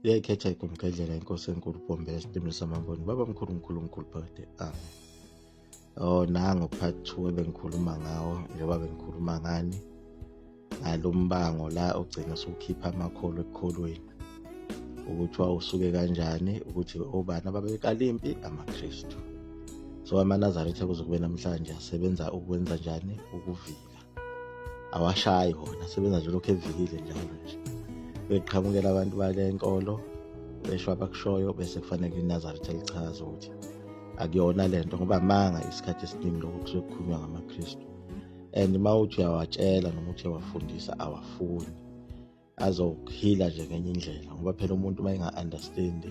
Iyayikhetha igomgedlela inkosi enkulu uBhombela esitimini samamboni. Baba mkhulu mkhulu mkhulu phakade. Amen. Oh nango part 2 ebengikhuluma ngawo njengoba bengikhuluma ngani ngalo mbango la ogcina usukhipha amakholwa ekukholweni ukuthi wawusuke kanjani ukuthi obani ababeqala impi amaKristu. So amaNazaretha kuze kube namhlanje asebenza ukwenza njani ukuvika awashayi wona asebenza nje lokhu evikile njalo nje beqhamukela abantu bale nkolo besho abakushoyo bese kufanele iNazaretha lichaze ukuthi akuyona lento ngoba amanga isikhathi esiningi lokho kusuke kukhulunywa ngamaKristu and uma uthi uyawatshela noma uthi uyawafundisa awafuni azokuhila nje ngenye indlela ngoba phela umuntu uma enga-understandi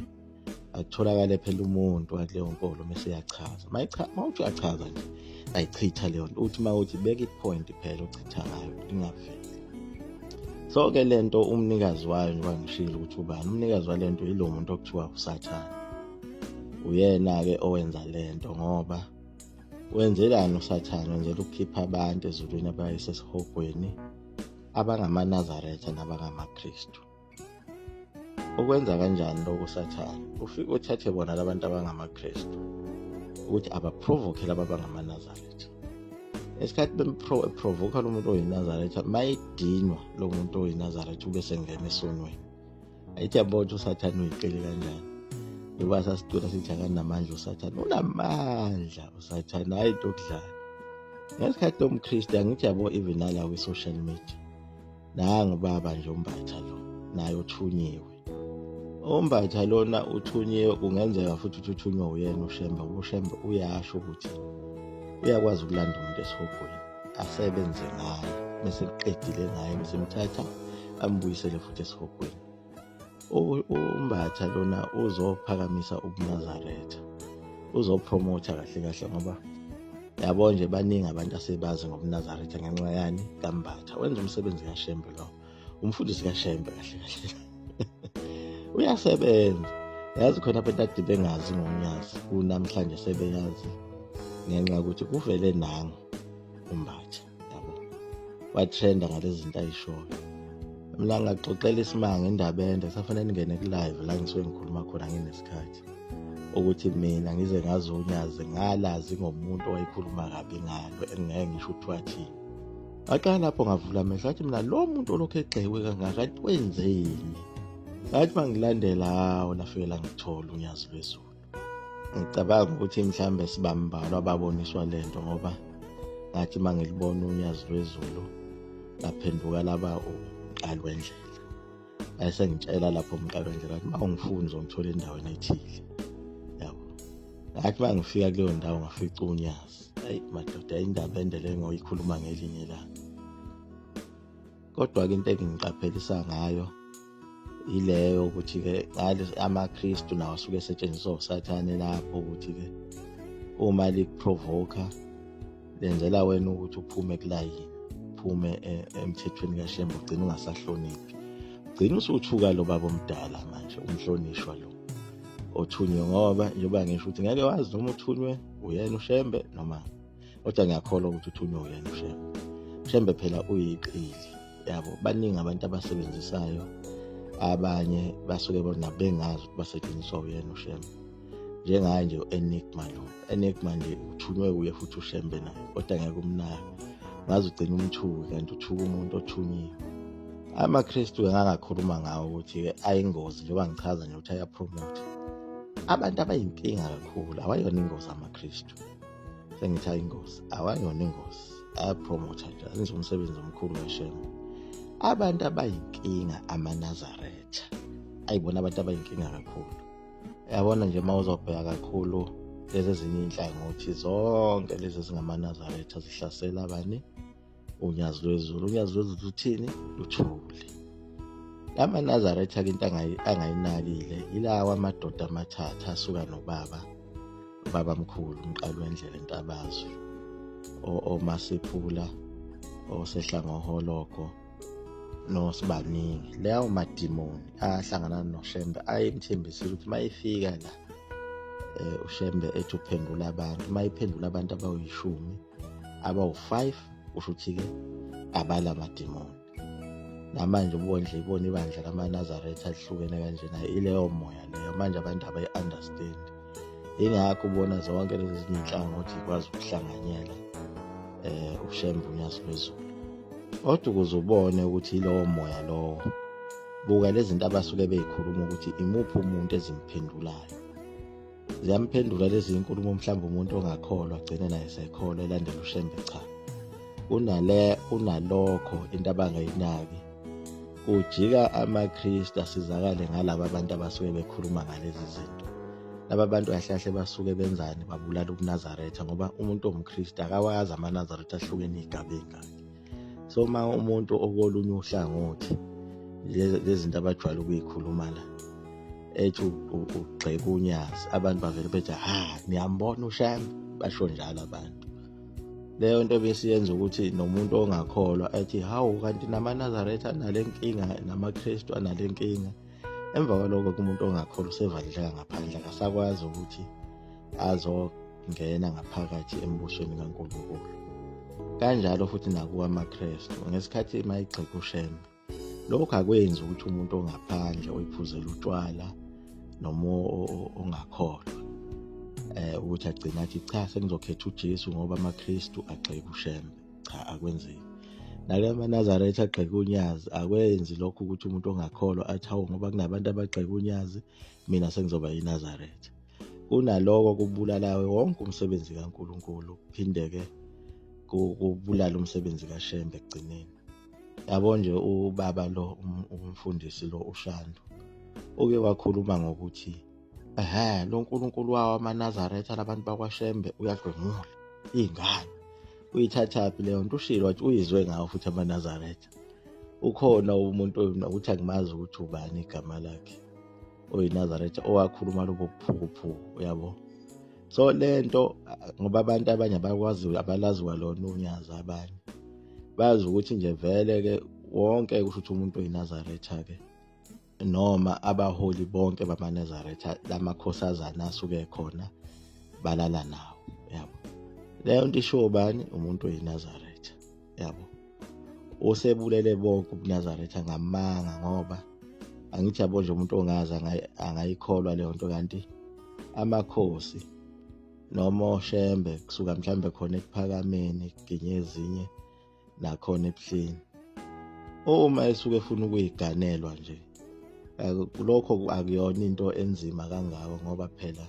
akutholakale phela umuntu wakuleyo nkolo mese uyachaza uma uthi uyachaza nje ayichitha leyo nto uthi uma uthi beka i-point phela ochitha ngayo ingaveli. So-ke le nto umnikazi wayo njengoba ngishilo ukuthi ubani umnikazi wale nto yilo muntu okuthiwa uSathane. Uyena-ke owenza le nto ngoba wenzelani uSathane? Wenzela ukukhipha abantu ezulwini abayisesihogweni abangamaNazaretha nabangamaKristu. Ukwenza kanjani lokhu uSathane? Ufike uthathe bona labantu abangamaKristu ukuthi abaprovoke laba abangamaNazaretha. Esikhathi bemprovoka lo muntu oyiNazaretha, mayedinwa lo muntu oyiNazaretha ube sengena esonweni. Ayithi yabona ukuthi uSathane uyiqele kanjani. Njengoba sasicula sithi akanamandla uSathane, unamandla uSathane, hhayi into yokudlala. Ngesikhathi lomKristu angithi yabo even nala kwi-social media nangu baba nje uMbatha lo naye uthunyiwe. UMbatha lona uthunyiwe kungenzeka futhi ukuthi uthunywe uyena uShembe ngoba uShembe uyasho ukuthi uyakwazi ukulanda umuntu esihogweni asebenze ngaye bese kuqedile ngaye bese emthatha ambuyisele futhi esihogweni. UMbatha lona uzophakamisa ubuNazaretha, uzopromotha kahle kahle ngoba yabo nje baningi abantu asebazi ngobuNazaretha ngenxa yani kaMbatha. Wenza umsebenzi kaShembe lo, umfundisi kaShembe kahle kahle uyasebenza. Yazi khona abantu ade bengazi ngoNyazi kunamhlanje sebeyazi ngenxa yokuthi kuvele nangu uMbatha yabo watrenda ngalezi zinto ayishoyo. Mina ngaxoxela isimanga indaba ende kusafanele ngingene ku-live la ngisuke ngikhuluma khona nginesikhathi ukuthi mina ngize ngazi uNyazi ngalazi ngomuntu owayekhuluma kabi ngalo engingeke ngisho ukuthi wathini. Ngaqala lapho ngavula amehlo athi mina lo muntu olokhu egxekwe kangaka athi wenzeni. Ngathi uma ngilandela hawu lafike langithola uNyazi lwezulu. Ngicabanga ukuthi mhlawumbe sibambalwa ababoniswa le nto ngoba ngathi uma ngilibona uNyazi lwezulu laphenduka laba umqali wendlela. Ayesengitshela lapho umqali wendlela ukuthi uma ungifuni uzongithola endaweni ethile. Yabo. Ngathi uma ngifika kuleyo ndawo ngafica uNyazi. Ayi madoda indaba ende le ngoyikhuluma ngelinye ilanga. Kodwa-ke into engingiqaphelisa ngayo ileyo ukuthi-ke amaKristu nawo asuke esetshenziswa uSathane lapho ukuthi-ke uma likuprovoka lenzela wena ukuthi uphume kulayini uphume e, emthethweni kaShembe ugcine ungasahloniphi ugcine usuthuka lo baba omdala manje umhlonishwa lo othunywe ngoba njengoba ngisho ukuthi ngeke wazi noma uthunywe uyena uShembe noma kodwa ngiyakholwa ukuthi uthunywe uyena uShembe. Shembe phela uyiqili yabo baningi abantu abasebenzisayo abanye basuke bona bengazi ukuthi basetshenziswa uyena uShembe njengaye nje u-Enigma lo Enigma nje uthunywe uye futhi uShembe naye kodwa ngeke umnake ngaze ugcine umthuki kanti uthuka umuntu othunyiwe. AmaKristu-ke ngangakhuluma ngawo ukuthi-ke ayingozi njengoba ngichaza nje ukuthi ayapromotha abantu abayinkinga kakhulu awayona ingozi amaKristu. Sengithi ayingozi awayona ingozi ayapromotha nje azenza umsebenzi omkhulu kaShembe. Abantu abayinkinga amaNazaretha ayibona abantu abayinkinga kakhulu. Yabona nje uma uzobheka kakhulu lezi ezinye iy'nhlangothi zonke lezi ezingamaNazaretha zihlasela bani? UNyazi lwezulu. UNyazi lwezulu luthini? Luthule. AmaNazaretha-ke into angayinakile yilawa amadoda amathathu asuka nobaba ubabamkhulu umqali wendlela entabazwe oMasiphula osehla ngohologo nosibaningi lawo madimoni ahlangana noShembe ayemthembisile ukuthi uma efika la uShembe ethi uphendula abantu uma ephendula abantu abawishumi abawu-5 kusho ukuthi-ke abala madimoni. Namanje ubondle ibona ibandla lamaNazaretha lihlukene kanjena, ileyo moya leyo manje abantu abayi-understand. Ingakho ubona zonke lezi ezinye iy'nhlangothi zikwazi ukuhlanganyela uShembe uNyazi lwezulu. Kodwa ukuze ubone ukuthi ilowo moya lowo, buka lezi zinto abasuke beyikhuluma ukuthi imuphi umuntu ezimphendulayo. Ziyamphendula lezi nkulumo mhlawumbe umuntu ongakholwa agcine naye sekholwa elandela uShembe. Cha, kunale kunalokho into abangayinaki, kujika amaKristu asizakale ngalaba abantu abasuke bekhuluma ngalezi zinto. Laba bantu kahle kahle basuke benzani? Babulala ubuNazaretha, ngoba umuntu ongumKristu akawazi amaNazaretha ahlukene iy'gaba ey'ngaki. So uma umuntu okolunye uhlangothi, lezi zinto abajwayele ukuyikhuluma la, ethi ugxeka uNyazi, abantu bavele bethi ha, niyambona uShembe, basho njalo abantu. Leyo nto besiyenza ukuthi nomuntu ongakholwa ethi hawu, kanti namaNazaretha anale nkinga, namaKristu anale nkinga. Emva kwaloko kumuntu ongakholwa usevaleleka ngaphandle, akasakwazi ukuthi azongena ngaphakathi embusweni kaNkulunkulu. Kanjalo futhi nakuwo amaKristu, ngesikhathi mayigxeka uShembe, lokhu akwenzi ukuthi umuntu ongaphandle oyiphuzela utshwala noma ongakholwa ukuthi agcine athi cha, sengizokhetha uJesu ngoba amaKristu agxeka uShembe. Cha, akwenzeki. Nale amaNazaretha agxeka uNyazi, akwenzi lokho ukuthi umuntu ongakholwa athi hawu, ngoba kunabantu abagxeka uNyazi, mina sengizoba yiNazaretha. Kunaloko kubulala wonke umsebenzi kaNkulunkulu, kuphinde-ke kubulala umsebenzi kaShembe ekugcineni. Yabo nje ubaba lo, umfundisi lo uShandu, uke wakhuluma ngokuthi ehhe, lo nkulunkulu wawo amaNazaretha labantu bakwaShembe uyadlwengula iy'ngane. Uyithathaphi leyo nto? Ushilo wathi uyizwe ngawo futhi amaNazaretha. Ukhona umuntu ukuthi angimazi ukuthi ubani igama lakhe, oyiNazaretha owakhuluma lobo buphukuphuku, uyabo. So le nto, ngoba abantu abanye abakwazi, abalaziwa lona uNyazi, abanye bazi ukuthi nje vele-ke wonke kusho ukuthi umuntu oyiNazaretha-ke noma abaholi bonke bamaNazaretha lamakhosazana asuke khona balala nawo, yabo. Leyo nto ishiwo bani? Umuntu oyiNazaretha, yabo. Usebulele bonke ubuNazaretha ngamanga, ngoba angithi yabo nje umuntu ongazi angayikholwa leyo nto. Kanti amakhosi noma oShembe kusuka mhlambe khona ekuphakameni kuginye ezinye nakhona ebuhleni, uma esuke efuna ukuyiganelwa nje, lokho akuyona into enzima kangako, ngoba phela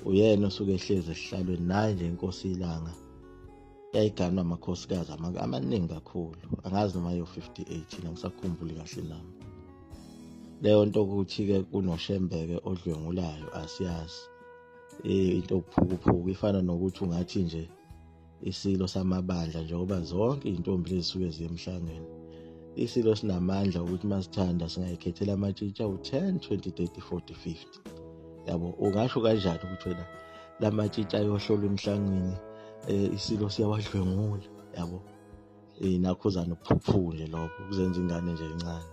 uyena osuke ehlezi esihlalweni. Naye nje inkosi iLanga yayiganwa amakhosikazi amaningi kakhulu, angazi noma yo-58, angisakhumbuli kahle nami. Leyo nto ukuthi-ke kunoShembeke odlwengulayo, asiyazi into yokuphukuphuku. Ifana nokuthi ungathi nje isilo samabandla, njengoba zonke iy'ntombi lezi zisuke ziye emhlangeni, isilo sinamandla ukuthi masithanda singayikhethela amatshitshi awu-10, 20, 30, 40, 50, yabo. Ungasho kanjani ukuthi wena la matshitshi ayohlolwa emhlangeni, isilo siyawadlwengula, yabo? Nakhuzana ubuphukuphuku nje lokho, kuzenza ingane nje encane.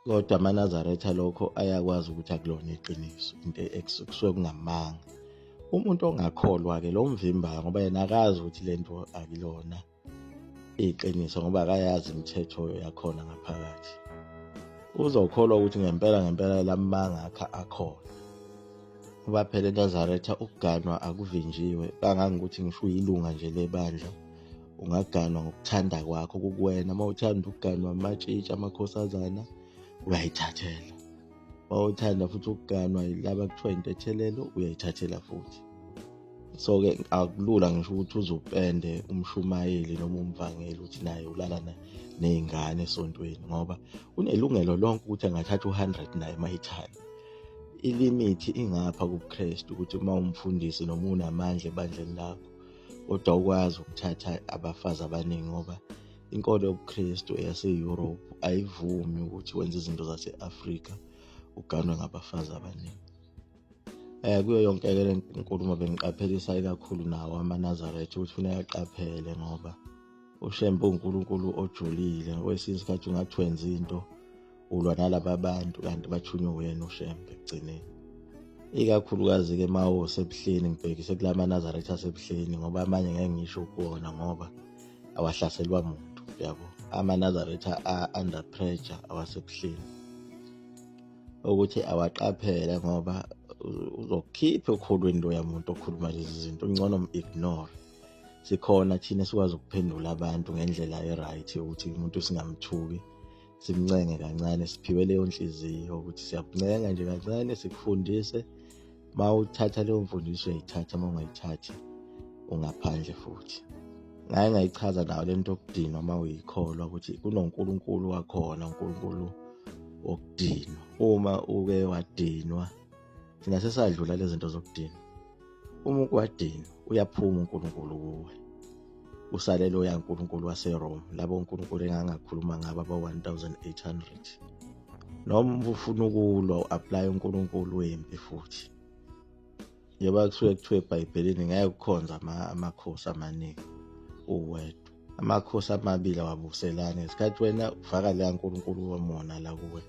Kodwa amaNazaretha lokho ayakwazi ukuthi akulona iqiniso, into kusuke kungamanga. Umuntu ongakholwa-ke lo mvimbayo, ngoba yena akazi ukuthi le nto akulona iqiniso, ngoba akayazi imithetho yakhona ngaphakathi, uzokholwa ukuthi ngempela ngempela lamanga akha akhona. Ngoba phela eNazaretha ukuganwa akuvinjiwe, kangangokuthi ngisho uyilunga nje lebandla ungaganwa ngokuthanda kwakho, kukuwena. Uma uthanda ukuganwa amatshitshi amakhosazana, uyayithathela. Uma uthanda futhi ukuganwa yilaba kuthiwa intethelelo, uyayithathela futhi. So-ke akulula ngisho ukuthi uzupende umshumayeli noma umvangeli ukuthi naye ulala ney'ngane esontweni, ngoba unelungelo lonke ukuthi angathatha u-100 naye uma ethanda. Ilimithi ingapha kubuKristu, ukuthi uma umfundisi noma unamandla ebandleni lakho, kodwa ukwazi ukuthatha abafazi abaningi, ngoba inkolo yobuKristu eyase-Europe ayivumi ukuthi wenze izinto zase-Afrika uganwe ngabafazi abaningi. Kuyo yonke ke lenkulumo bengiqaphelisa ikakhulu nawo amaNazaretha ukuthi kufuneka aqaphele, ngoba uShembe uNkulunkulu ojulile. Kwesinye isikhathi ungathi wenza into ulwa nalaba bantu, kanti bathunywe uyena uShembe ekugcineni. Ikakhulukazi-ke uma usebuhleni, ngibhekise kula maNazaretha asebuhleni, ngoba amanye ngeke ngisho kuwona ngoba awahlaselwa muntu, yabo. amaNazaretha a-under pressure awasebuhleni ukuthi awaqaphele ngoba uzokhipha okholweni loya muntu okhuluma lezi zinto, ngcono m-ignore. Sikhona thina sikwazi ukuphendula abantu ngendlela e-right ukuthi umuntu singamthuki, simncenge kancane, siphiwe leyo nhliziyo ukuthi siyakuncenga nje kancane, sikufundise. Uma uthatha leyo mfundiso uyayithatha, uma ungayithathi ungaphandle futhi. Ngake ngayichaza nayo le nto yokudinwa uma uyikholwa ukuthi kunoNkulunkulu wakhona, uNkulunkulu wokudinwa. Uma uke wadinwa, thina sesadlula lezi zinto zokudinwa. Uma uke wadinwa uyaphuma uNkulunkulu kuwe, usale loya nkulunkulu waseRome, labo nkulunkulu engangakhuluma ngabo aba-1800. Noma ufuna ukulwa u-aplaye uNkulunkulu wempi futhi, njengoba kusuke kuthiwa eBhayibhelini ngeke ukhonze amakhosi amaningi uwedwa, amakhosi amabili awabuselani. Ngesikhathi wena ufaka leya nkulunkulu womona la kuwe,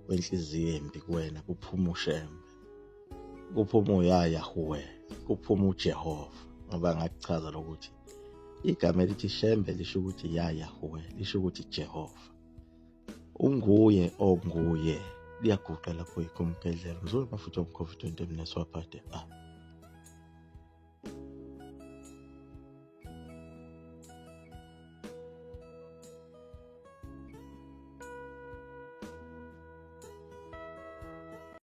wenhliziyo embi kuwena, kuphuma uShembe, kuphuma uYahuwe, kuphuma uJehova. Ngoba ngakuchaza lokuthi igama elithi Shembe lisho ukuthi Yahuwe, lisho ukuthi Jehova. Unguye onguye, liyaguqa lapho yikho umgedlela mzulu mafutha omkhovi 20 mneswaphade. Ah.